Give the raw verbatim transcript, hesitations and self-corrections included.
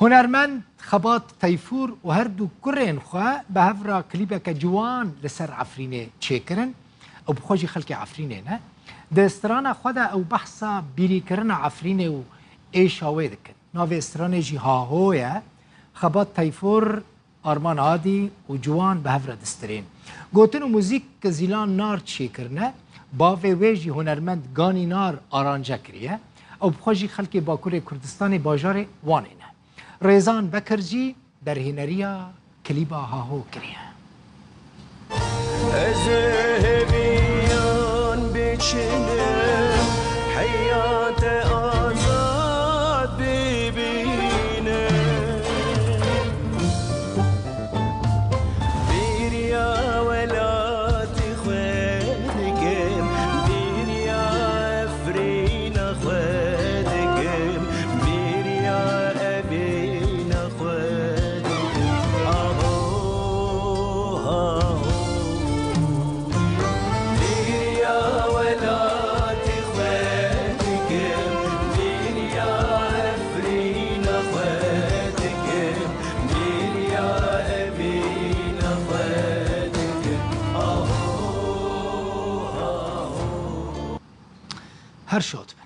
Hunermend Xebat Teyfûr û her du kurên xwe bi hev re klîbeke ciwan li ser Efrînê çêkirin û bi xwe jî xelkê Efrînê ne. Di strana xwe de ew behsa bîrîkirina Efrînê û êşa wê dikin. Navê stranê jî Haho ye. Xebat Teyfûr, Arman Adî û ciwan bi hev re distirên. Gotin û muzîk Zîlan Nar çêkirine, bavê wê jî hunermend Ganî Nar arance kiriye. Ew bi xwe jî xelkê Bakurê Kurdistanê bajarê Wanê ne. Rêzan Bekir jî derhêneriya klîba Haho kiriye. Ez ê hêviyan biçinim, heyate azad bibînim. Bêriya welatê xwe dikim, bêriya Efrîna xwe dikim, bêriya evîna xwe dikim. Aho, aho. Bêriya welatê xwe dikim, bêriya Efrîna xwe dikim, bêriya evîna xwe dikim. Aho, aho. Her şad be.